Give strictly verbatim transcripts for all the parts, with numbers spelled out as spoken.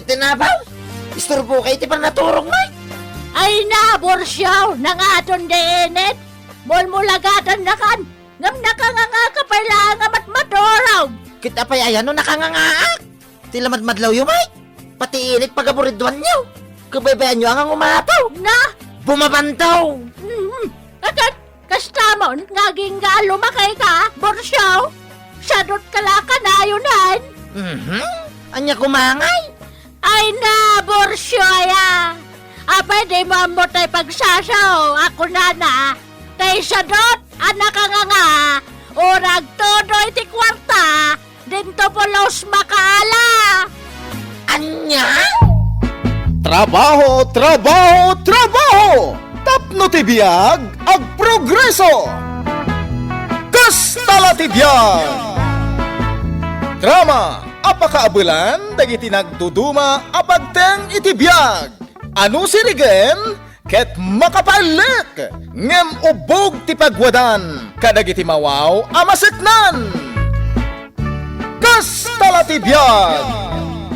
Tinabaw? Isturboka iti pannaturogmi? Ay na, Borcio, nangaton di init. Mulmulagatannakan, ngem nakanganga ka pay laeng a matmaturog. Ket apay aya no nakangangaak? Ti lamadmadlawyo, Mike. Pati init pagaburidwanyo. Kabaybayanyo a nga umataw. Na? Bumabantaw. Mhm. Akat, kastamon nga agingga a lumakay ka, Borcio? Sadot ka la kanayonan? Mhm. Ania kumangay? Ay na, Borcio aya. Apay di mo ammo tay pagsasao, a kunana, tay sadot a nakanganga, o nagtudo iti kuarta, dinto pulos makaala. Ania? Trabaho, trabaho, trabaho! Tapno ti biag, agprogreso! Kasta la ti biag! Drama a pakaabelan dagiti nagduduma a pagteng iti biag. Ano sirigen? Ket makapaellek, ngem ubbog ti pagwadan kadagiti mawaw a maseknan. Kasta la ti biag!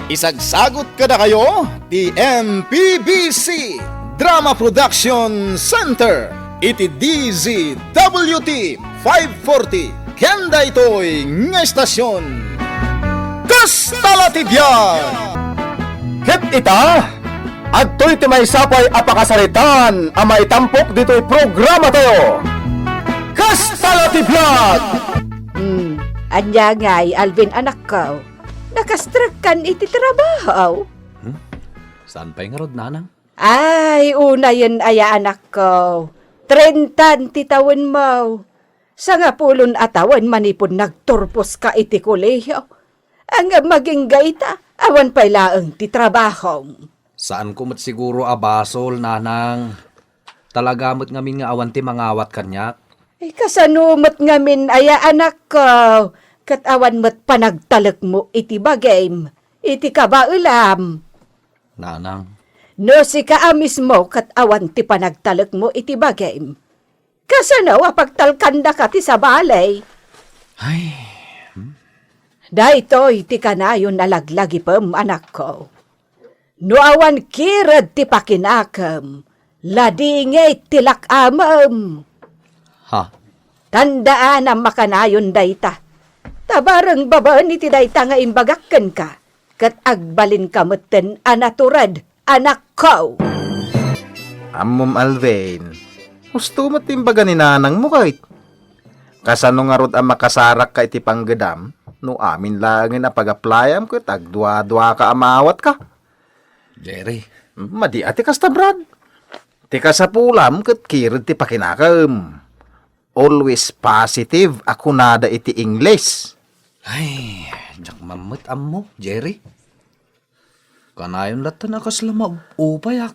Isagsagut kadakayo ti M P B C Drama Production Center iti D Z W T five forty ken daytoy nga estasyon. Kasta la ti biag! Ket ita, adtoy ti maysa pay a pakasaritaan a maitampok ditoy programatayo. Kasta la ti biag! Hmm, ania ngay, Alvin, anakko? Nakastrekkan iti trabaho? Hmm? Saan pay ngarud, nanang? Ay, unayen aya, anakko. Trentan ti tawenmo. Sangapulon a tawen manipud nagturposka iti kolehiyo. Ngem agingga ita, awan pay laeng ti trabahom. Saanko met siguro a basol, nanang. Talaga met ngamin nga awan ti mangawat kaniak. Eh, kasano met ngamin aya, anakko? Ket awan met panagtalekmo iti bagim, iti kabaelam. Nanang. No sika a mismo ket awan ti panagtalekmo iti bagim, kasano a pagtalkandaka ti sabali? Ay, hmm. Daytoy ti kanayon a laglagipem, anakko. No awan kired ti pakinakem, ladingit ti lak-amem. Ha? Tandaanam a kanayon dayta. Ta bareng babaen iti dayta nga imbagak kenka, ket agbalinka metten a natured, anakko. Ammom, Alvin, husto met ti imbaga ni nanangmo, ket kasano ngarud a makasarakka iti panggedam no amin laengen a pagaplayam ket agduaduaka a maawatka? Jerry. Madi a ti kasta, Brad. Ti kasapulam ket kired ti pakinakem. Always positive a kunada iti Ingles. Ay, diak man met ammo, Jerry. Kanayon latta a kasla maub-upayak.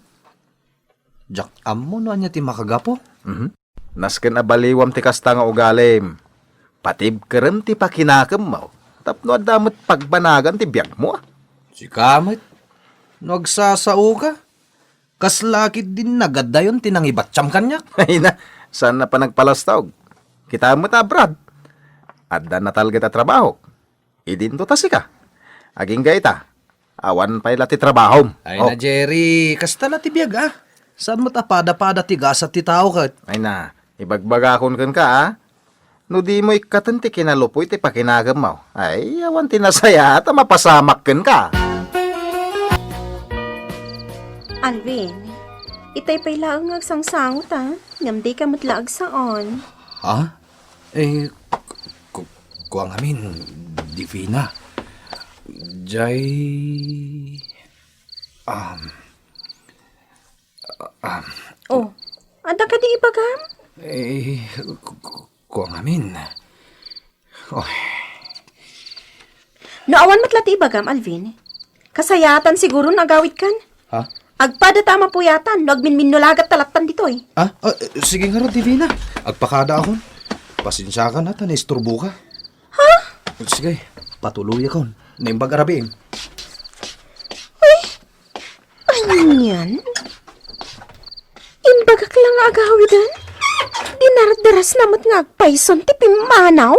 Diak ammo no ania ti makagapu. Mhm. Nasken a baliwam ti kasta nga ugalim, patibkerem ti pakinakemmo tapno adda met pagbanagan ti biagmo, a. Sika met, no agsasaoka, kasla ketdin nagadayon ti nangibattiam kaniak. Ay na, saan a panagpalastog. Kita met a, Brad. Adda natalged a trabaho. Idinto ta sika. Agingga ita, awan pay la ti trabahom. Ay na, Jerry, kasta la ti biag, a. Saan met a pada-pada ti gasat ti tao ket. Ay na, ibagbagakon kenka, a. No dimo ikkaten ti kinalupoy ti pakinakemmo, ay, awan ti nasayaat a mapasamak kenka. Alvin, itay pay laeng nga agsangsangot, a. Ngem dika met la agsao. Ha? Eh, ku-, ku-, kua ngamin, Divina. Jay, um, um, Oh, adda kadi ibagam? Eh, ku-, ku-, kua ngamin. Oh. No awan met la ti ibagam, Alvin, kasayaatan siguron agawidkan. Ha? Agpada ta a mapuyatan no agminminnulagat ta lattan ditoy. Ah, ah, sige ngarud, Divina. Agpakadaakon. Pasensiakan a ta naisturboka. Ha? Sige, patuloyakon. Naimbag a rabiim. Uy! Anian? Imbagak la nga agawiden? Dinardarasna met nga agpayson ti pimmanaw?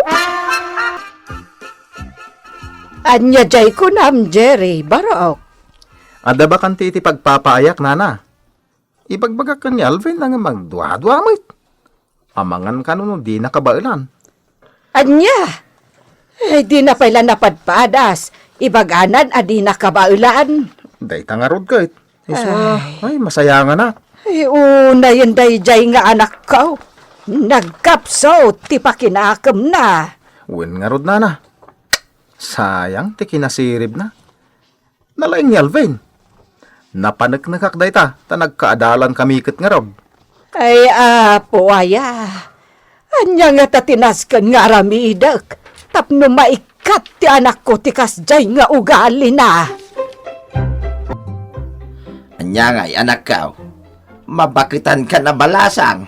Ania jay kunam, Jerry, barok? Adda bakanti iti pagpapaayak, nana. Ibagbagak ken ni Alvin a ngem agduadua met. Amangan kano no dina kabaelan. Ania? Ay, dina pay la napadpadas. Ibaganan a dina kabaelan. Dayta ngarud ket. Isu a, ay, masayanganak. Ay, unayen daydiay nga anakko. Nagkapsut ti pakinakemna. Wen ngarud, nana. Sayang ti kinasiribna. Nalaing ni Alvin. Napaneknekak dayta, ta nagkaadalankami ket ngarud. Ay, Apo, aya. Ania ngata ti nasken nga aramidek tapno maikkat ti anakko ti kasdiay nga ugalina? Ania ngay, anakko? Mabaketankan a balasang.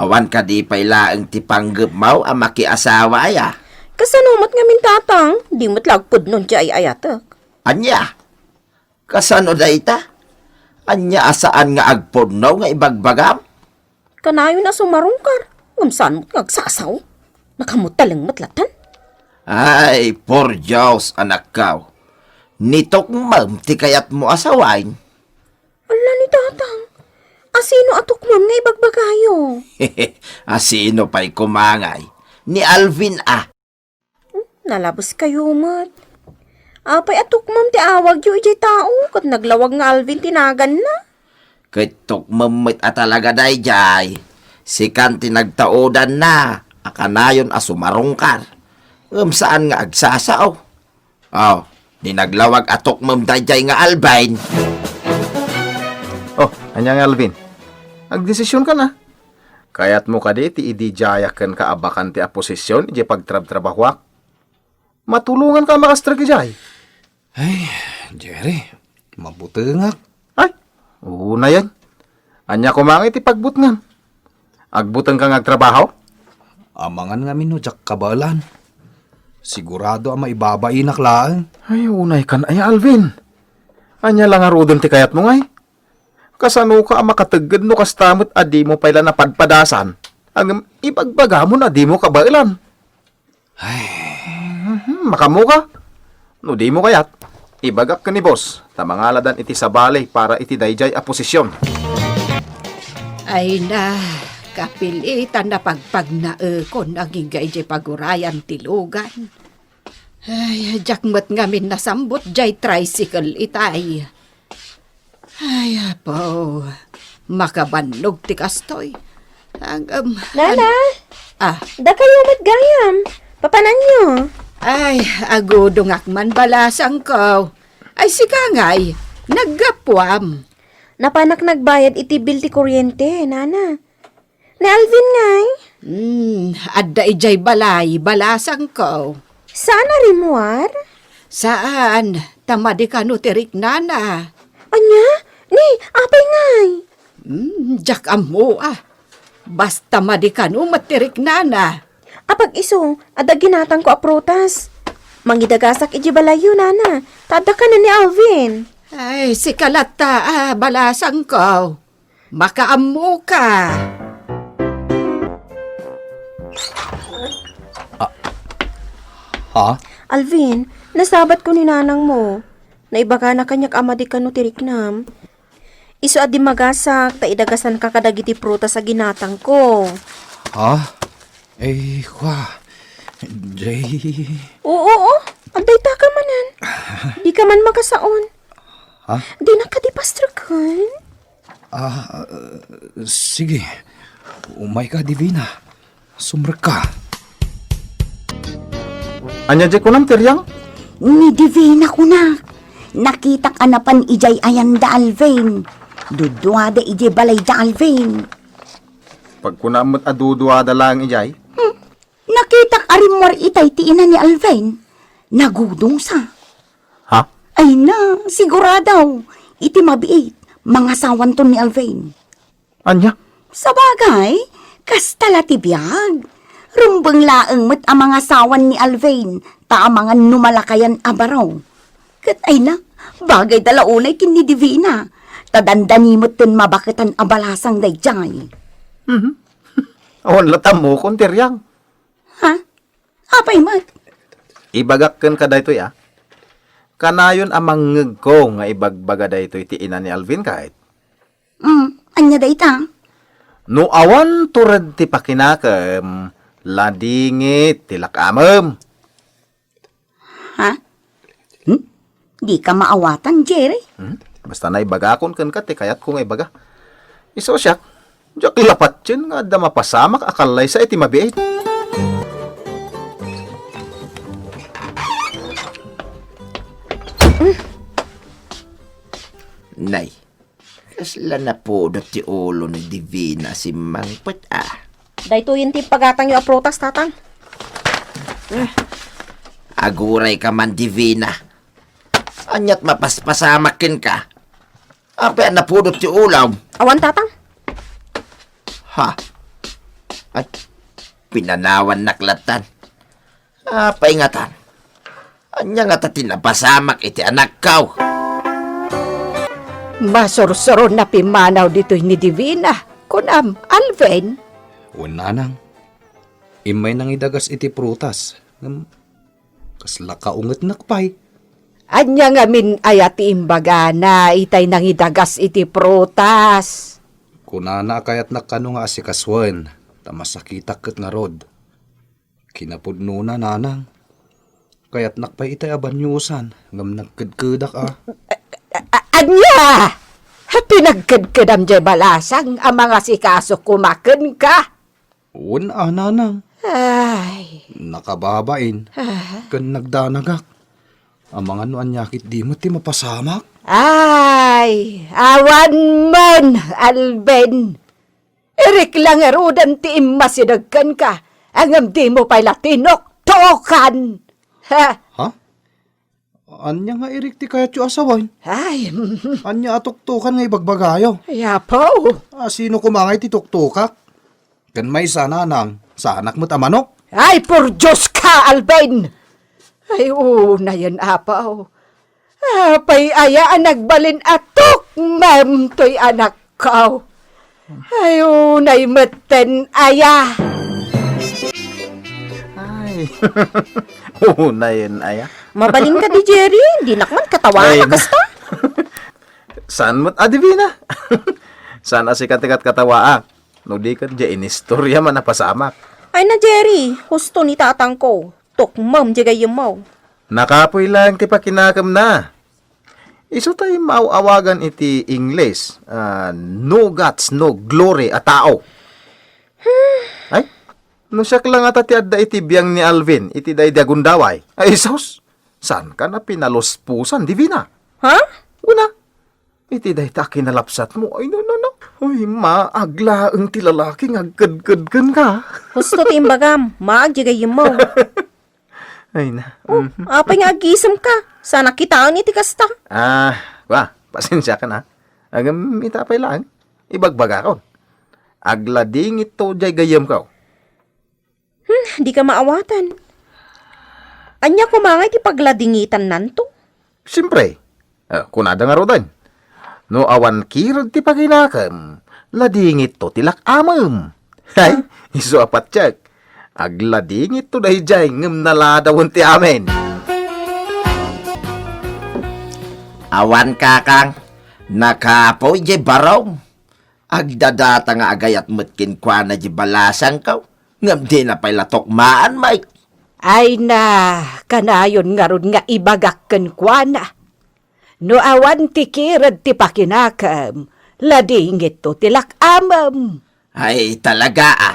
Awan kadi pay laeng ti panggepmo a makiasawa, aya? Kasano met ngamin, Tatang? Di met la agpudnon ti ay-ayatek. Ania? Kasano dayta? Ania a saan nga agpudno nga ibagbagam? Kanayon a sumarungkar, ngem saan met nga agsasao? Nakamutaleng met latta. Ay, por Dios, anakko. Ni tukmem ti kayatmo a sawen. Ala ni Tatang, asino a tukmem nga ibagbagayo? Asino pay koma ngay? Ni Alvin a. Hmm, nalabeskayo met. Apay a tukmem ti awagyo idiay tao ket naglawag nga Alvin ti naganna? Ket tukmem met a talaga daydiay. Sikan ti nagtaudanna a kanayon a sumarungkar. Ngem saan nga agsasao. Oh, ni naglawag a tukmem daydiay nga Alvin. Oh, ania nga Alvin? Agdesisionka na. Kayatmo kadi ti idi diayak kenka a bakante a posision idiay pagtrabtrabahoak? Matulonganka a makastrek idiay. Ay, Jerry, mabutengak. Ay, unayen. Ania koma ngay ti pagbutngam? Agbutengka nga agtrabaho? Amangan ngamin no diak kabaelan. Sigurado a maibabainak laeng. Ay, unaykan aya, Alvin. Ania la ngaruden ti kayatmo ngay? Kasanoka a makategged no kasta met a dimo pay la napadpadasan? Ngem ibagbagamon a dimo kabaelan. Ay. Mhm, makaammoka? No dimo kayat, ibagak ken ni boss, ta mangaladan iti sabali para iti daydiay a posision. Ay na, kapilitan a pagpagnaekon agingga idiay pagurayan ti lugan. Ay, diak met ngamin nasambut diay tricycle itay. Ay, apo, makabannog ti kastoy. Agam, Nana? Ag-, ah. Dakayo met gayam. Papananyo? Ay, agudongak man balasangko. Ay, sika ngay, naggapuam. Napanak nagbayad iti bill ti kuryente, nana. Ni Alvin ngay? Hmm, adda idiay balay, balasangko. Saan a rimmuar? Saan, ta madi kano ti riknana. Ania? Ni, apay ngay? Hmm, diak ammo a. Basta madi kano met ti riknana. Apag-isu, adda ginatangko a prutas. Mangidagasak idiay balayyo, nana. Ta adda kano ni Alvin. Ay, sika latta a, balasangko. Makaammoka. Ah. Ha? Alvin, nasabatko ni nanangmo. Naibagana kaniak a madi kano ti riknam. Isu a dimmagasak, ta idagasanka kadagiti prutas a ginatangko. Ha? Eh, kwa. Jay. Oo, oo. Adda itaka manen. Dika man makasaon. Ha? Dina kadi pastreken? Ah, sige. Umayka, Divina. Sumrekka. Ania diay kunam, Tiriang? Ni Divina kunak. Nakitak a napan idiay ayan da Alvin. Duduada idiay balay da Alvin. Pagkunam met a duduada laeng idiay? Hmm. Nakitak a rimmuar itay ti ina ni Alvin. Nagudongsa. Ha? Ay na, sigurado. Iti mabiit, mangasawanton ni Alvin. Ania? Sabagay, kasta la ti biag. Rumbeng laeng met a mangasawan ni Alvin, ta amangan no malakayan a baro. Ket ay na, bagay da la unay ken ni Divina. Ta dandani metten mabaketan a balasang daydiay. Mhm. Awan la tammokon, Tiriang. Ha? Apay met? Ibagak kenka daytoy, a. Kanayon a mangngegko nga ibagbaga daytoy ti ina ni Alvin, kayat? Mm, ania dayta? No awan tured ti pakinakem, ladingit ti lakamem. Ha? Hmm? Di ka maawatan, Jerry? Hmm? Basta naibagakon kenka ti kayatko nga ibaga. Isu siak, diak lapatien nga adda mapasamak a kallaysa iti mabiit. Nay, kasla napudot ti ulo ni Divina a simmangpet, a. Daytoyen ti ipagatangyo a prutas, Tatang. Agurayka man, Divina. Ania't mapaspasamak kenka? Apay a napudot ti ulam? Awan, Tatang. Ha? Ay, pinanawannak lattan. Apay ngatan? Ania ngata ti napasamak iti anakko? Masursuron a pimmanaw ditoy ni Divina. Kunam, Alvin? Wen, nanang. Immay nangidagas iti prutas. Ngem, kasla kaungetnak pay. Ania ngamin aya ti imbagana itay nangidagas iti prutas? Kunana a kayatnak kano nga asikasuen, ta masakitak ket ngarud. Kinapudnona, nanang. Kayatnak pay itay a baniosan, ngem nagkedkedak a. A-, a-, ania? Pinagkedkedam diay balasang a mangasikaso koma kenka? Wen a, nanang. Ay. Nakababain. Ah. Ken nagdanagak. Amangan no ania ketdi met ti mapasamak? Ay, awan man, Alvin. Irik la ngaruden ti immasideg kenka, ngem dimo pay la tinuktokan. Ha? Ha? Ania nga irik ti kayatyo a sawen? Ay, ania a tuktokan nga ibagbagayo? Ay, apo. A, sino koma ngay ti tuktokak? Ken maysa, nanang, saanak met a manok. Ay, por Dios ka, Alvin! Ay, unayen, apo. Apay aya a nagbalin a tukmem toy anakko? Ay, unay metten aya. Ay. Unayen aya. Mabalin ka di, Jerry. Dinak man katawa Ay, na na. Kasta. Saan met a Divina? Saan a sika ti katkatawaak? No di ket diay inistorya man a pasamak. Ay na, Jerry, husto ni tatangko. Tukmem diay gayyemmo. Nakapoy laeng ti pakinakemna. Isu tay maaw-awagan iti Ingles, ah, no guts, no glory a tao. Ay, no siak la ngata ti adda iti biang ni Alvin iti daydi a gundaway. Ay, sus! Saankan a pinaluspusan, Divina? Ha? Una, iti dayta a kinalapsatmo, ay, no, no, no. Uy, maag laeng ti lalaki nga agkedked kenka. Husto ti imbagam, maag diay gayyemmo. Ay na. Oh, mhm. Apay nga agisemka? Saan a kitaen iti kasta? Ah, wa, pasensiakan, ha. Ngem ita pay laeng, ibagbagakon. Agladingitto diay gayyemko. Hmm, dika maawatan. Ania koma ngay ti pagladingitannanto? Siempre. Eh, kunada ngaruden, "No awan kirud ti pakinakem, ladingitto ti lak-amem." Hay, isu a patiek. Agladingitto daydiay ngem naladawen ti amin. Awan, kakang, nakapoy diay barong. Agdadata nga agayat met kenkuana diay balasangko, ngem dina pay la tukmaan, Mike. Ay na, kanayon ngarud nga ibagak kenkuana. No awan ti kired ti pakinakem, ladingitto ti lak-amem. Ay, talaga, a.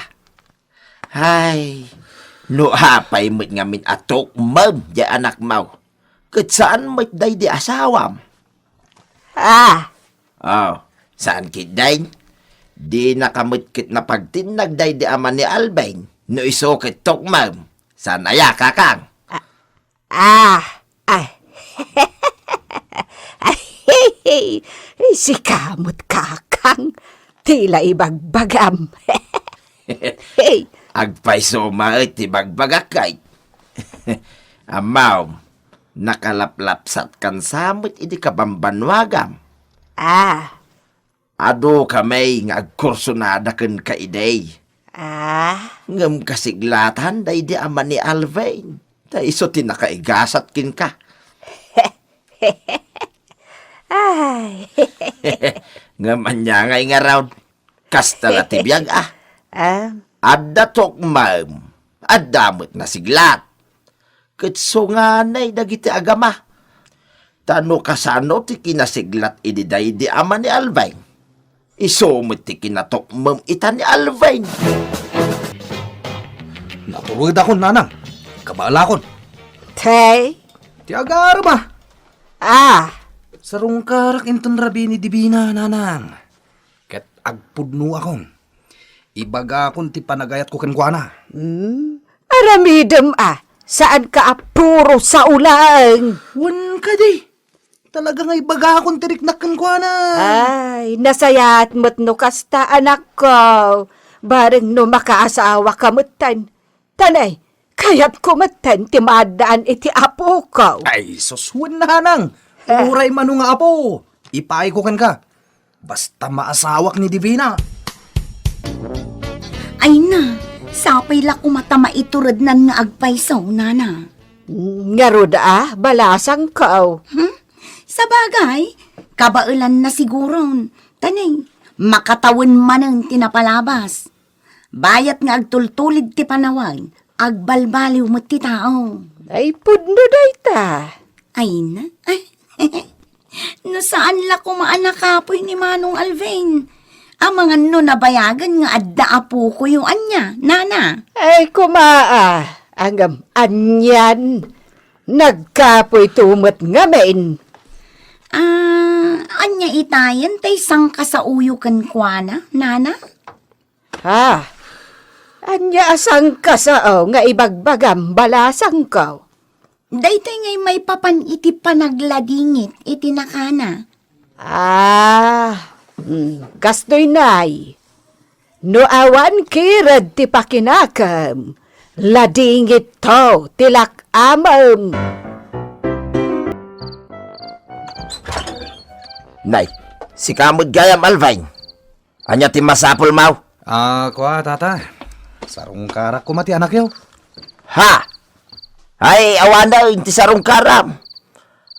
Ay, no apay met ngamin a tukmem diay anakmo, ket saan met daydi asawam? Ah. Oh, saan ketdin? Dinaka met ket napagtinnag daydi ama ni Alvin, no isu ket tukmem. Saan aya, kakang? Ah, ah. Sika met, kakang, ti la ibagbagam. Agpayso met ti bagbagak, kay. Ammom, nakalaplapsatkan sa met idi kabambannuagam. Ah. Adu kami nga agkursunada kenka idi. Ah? Ngem kasiglatan daydi ama ni Alvin. Ta isu ti nakaigasat kenka. Ay. Ngem ania ngay ngarud? Kasta la ti biag, a. Ah. Adda tukmem, adda met nasiglat. Ket sunganay dagiti agama. Ta no kasano ti kinasiglat idi daydi ama ni Alvin, isu met ti kinatukmem ita ni Alvin. Naturedakon, nanang. Kabaelakon. Tay? Ti agarem, a. Ah. Sarungkarak inton rabii ni Divina, nanang. Ket agpudnoakon. Ibagakon ti panagayatko kenkuana. Hmm? Aramidem, a. Saanka a puro sao laeng. Wen kadi. Talaga nga ibagakon ti riknak kenkuana. Ay, nasayaat met no kasta, anakko. Bareng no makaasawaka metten. Tanay, kayatko metten ti maaddaan iti apoko. Ay, sus, wen, nanang. Eh. Uray mano nga apo, ipaayko kenka. Basta maasawak ni Divina. Ay na, sapay la koma ta maiturednan nga agpayso, nana. Ngarud a, balasangko. Hmm? Sabagay, kabaelanna siguron. Tanay, makatawen manen ti napalabas. Bayat nga agtultulid ti panawag, agbalbaliw met ti tao. Ay, pudno dayta. Ay na. Ay. No saan la koma a nakapuy ni Manong Alvin. Amangan no nabayagan nga adda apokoyo ania, nana? Ay, koma a, angam anian. Nagkapuy to met ngamin. Ah, ania itayen tay sangkasaoyo kenkuana, nana? Ha? Ania a sangkasao nga ibagbagam, balasangko? Daytoy ngay maipapan iti panagladingit iti nakana. Ah, mm, kastoy nay. No awan kired ti pakinakem, ladingitto ti lak-amem. Nay, sika met gayam, Alvin. Ania ti masapulmo? Ah, kua, tata. Sarungkarak koma ti anakyo. Ha? Ay, awanen ti sarungkaram.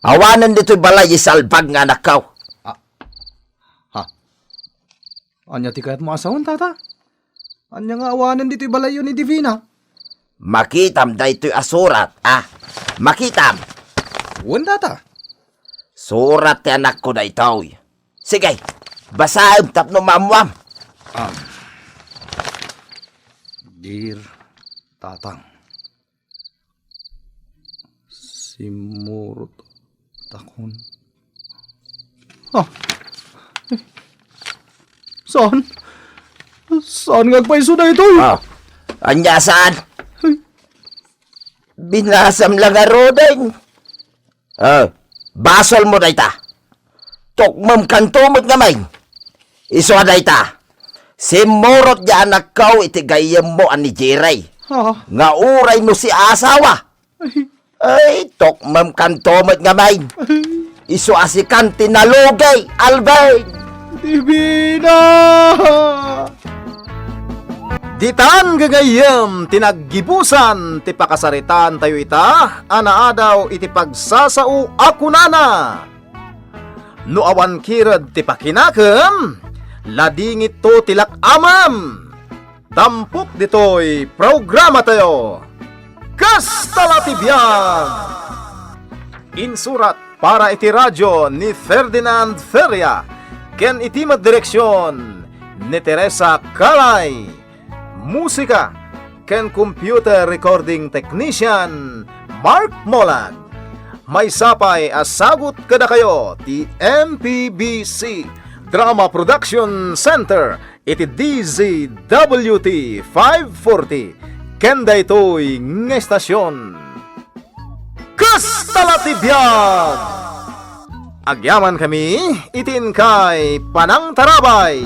Awanen ditoy balay ti salbag nga anakko. Ah. Ha? Ania ti kayatmo a sawen, tata? Ania nga awanen ditoy balayyo ni Divina? Makitam daytoy a surat, a. Makitam. Wen, tata. Surat ti anakko daytoy. Sige, basaem tapno maammuam. Ah. Dear Tatang, simmurot takon. Ah. Eh. Saan? Saan nga agpayso daytoy? Ah. Ania saan? Eh. Binasam la ngaruden. Ah, basolmo dayta. Tukmemkanto met ngamin. Isu a dayta. Simmurot ti anakko iti gayyemmo a ni Jerry. Ha? Nga uray no siak asawa. Ay, tukmemkanto met ngamin. Isu a sikan ti nalugay, Alvin. Divina! Ditan gagayyem ti naggibusan ti pakasaritaantayo ita a naadaw iti pagsasao a kunana, "No awan kired ti pakinakem, ladingitto ti lak-amem." Tampok ditoy programatayo, Kasta la ti Biag! Insurat para iti radio ni Ferdinand Feria ken iti met direksion ni Teresa Calay. Musika ken computer recording technician, Mark Molag. Maysa pay a sagut kadakayo ti M P B C Drama Production Center iti D Z W T five forty ken daytoy nga estasion. Kasta la ti biag! Agyamankami iti inkay panangtarabay.